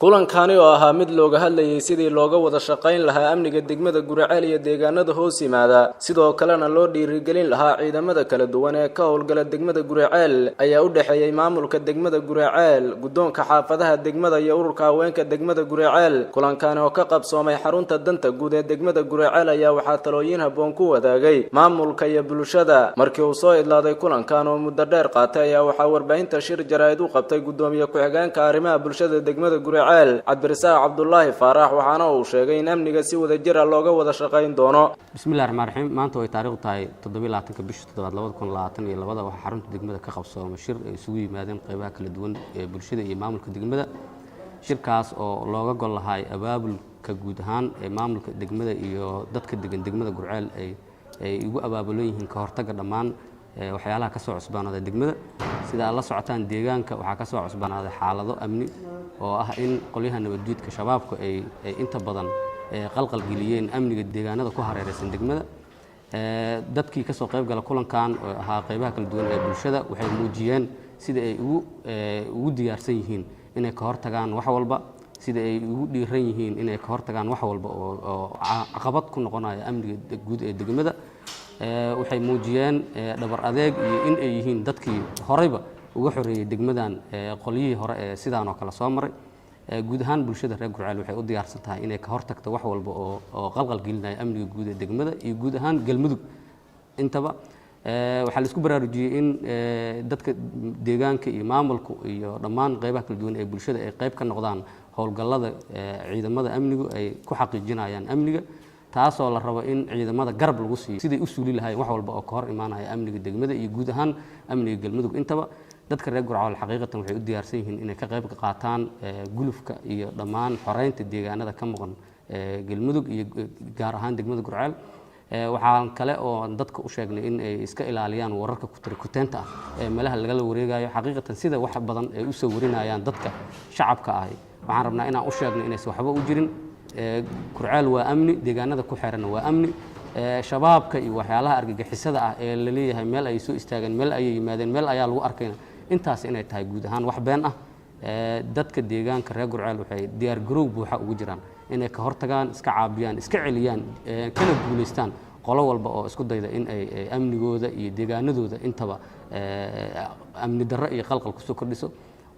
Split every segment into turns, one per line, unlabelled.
Kulankani oo ahaa mid looga hadlayay sidii looga wada shaqayn lahaa amniga degmada Guriceel iyo deegaanada hoos yimaada, sidoo kalena loo dhiirigelin lahaa ciidamada kala duwan ee ka howlgala degmada Guriceel, ayaa u dhexeeyey maamulka degmada Guriceel, guddoonka xaafadaha degmada iyo ururka haweenka degmada Guriceel. Kulankani oo ka qabsoomay xarunta danta guud ee degmada Guriceel ayaa waxaa talooyin habboon ku wadaagay maamulka iyo bulshada. Markii uu soo idlaaday kulankan oo muddo dheer qaatay ayaa waxaa warbaahinta shir jaraa'id u qabtay guddoomiye ku-xigeenka arrimaha bulshada degmada Guriceel, Cabdirasaaq Cabdulaahi Faarax, waxaana uu sheegay in amniga si wada jira looga wada shaqayn doono.
Bismillahi raxmaan raxiim. Maanta way taariikhdu tahay 27-ka bisha toddobaad 2022. Waxaa xarunta degmada ka qabsoomay shir ay isugu yimaadeen qeybaha kala duwan ee bulshada iyo maamulka degmada. Shirkaas oo looga gol lahay abaabulka guud ahaan ee maamulka degmada iyo dadka degan degmada Gurceel ay ugu abaabulan yihiin ka hortagga dhammaan waxyaalaha ka soo cusbaanaaday degmada. Sida aad la socotaan, deegaanka waxaa ka soo cusbaanaaday xaalado amni oo ah in qolyaha nabaddiidka Shabaabku ay inta badan qalqal geliyeen amniga deegaanada ku hareeraysan degmada. Dadkii ka soo qayb gala kulankan oo ahaa qaybaha kala duwan ee bulshada waxay muujiyeen sida ay ugu diyaarsan yihiin inay ka hortagaan wax walba, sida ay ugu dhiiran yihiin inay ka hortagaan wax walba oo caqabad ku noqonaya amniga guud ee degmada. Waxay muujiyeen dhabar adeeg iyo in ay yihiin dadkii horeyba uga xoreeyey degmadan qolyihii hore ee sidaan oo kale soo maray. Guud ahaan bulshada reer Gurceel waxay u diyaarsan tahay inay ka hortagto wax walba oo qalqal gelinaya amniga guud ee degmada iyo guud ahaan Galmudug intaba. Waxaa la isku baraarujiyey in dadka deegaanka iyo maamulku iyo dhammaan qaybaha kala duwan ee bulshada ay qayb ka noqdaan howlgallada ciidamada amnigu ay ku xaqiijinayaan amniga, taasoo la rabo in ciidamada garab lagu siiyo siday u suuli lahaayeen wax walba oo ka hor imaanaya amniga degmada iyo guud ahaan amniga Galmudug intaba. Dadka reer Gurceel xaqiiqatan waxay u diyaarsan yihiin inay ka qayb qaataan gulufka iyo dhammaan xoreynta deegaanada ka maqan Galmudug iyo gaar ahaan degmada Gurceel. Waxaan kale oo dadka u sheegnay in ay iska ilaaliyaan wararka kutirikuteenta ah ee meelaha lagala wareegayo. Xaqiiqatan sida wax badan ay usoo warinayaan dadka shacabka ahi, waxaan rabnaa inaan u sheegno inaysan waxba u jirin. Gurceel waa amni, deegaanada ku xeeranna waa amni. Shabaabka iyo waxyaalaha argagixisada ah ee la leeyahay meel ay soo istaageen, meel ayay yimaadeen, meel ayaa lagu arkayna, intaas inay tahay guud ahaan wax been ah. Dadka deegaanka reer Gurceel waxay diyaar garow buuxa ugu jiraan inay ka hortagaan, iska caabiyaan, iska celiyaan, kana guulaystaan qolo walba oo isku dayda in ay amnigooda iyo deegaanadooda intaba amni darro iyo qalqal kusoo kordhiso.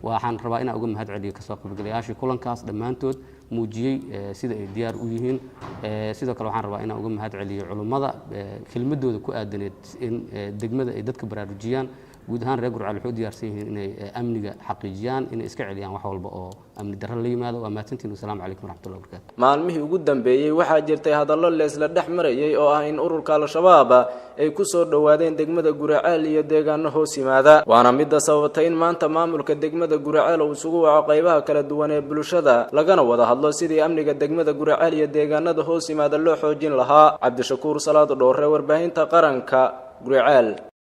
Waxaan rabaa inaan uga mahad celiyo kasoo qaybgalayaashii kulankaas dhammaantood muujiyey sida ay diyaar u yihiin. Sidoo kale waxaan rabaa inaan uga mahad celiyo culummada kelmadooda ku aadaneed in degmada ay dadka baraarujiyaan. Guud ahaan reer Gurceel waxay u diyaarsan yihiin inay amniga xaqiijiyaan, inay iska celiyaan wax walba oo amni darro la yimaado. Waa mahadsantiin. Wasalaamu calaykum waraxmatullahi wabarakatu.
Maalmihii ugu dambeeyey waxaa jirtay hadallo leesla dhex marayay oo ah in ururka Al-Shabaab ay ku soo dhowaadeen degmada Guriceel iyo deegaano hoos yimaada, waana midda sababtay in maanta maamulka degmada Guriceel uu isugu waco qaybaha kala duwan ee bulshada, lagana wada hadlo sidii amniga degmada Guriceel iyo deegaanada hoos yimaada loo xoojin lahaa. Cabdishakuur Salaad Dhoore, warbaahinta qaranka, Guriceel.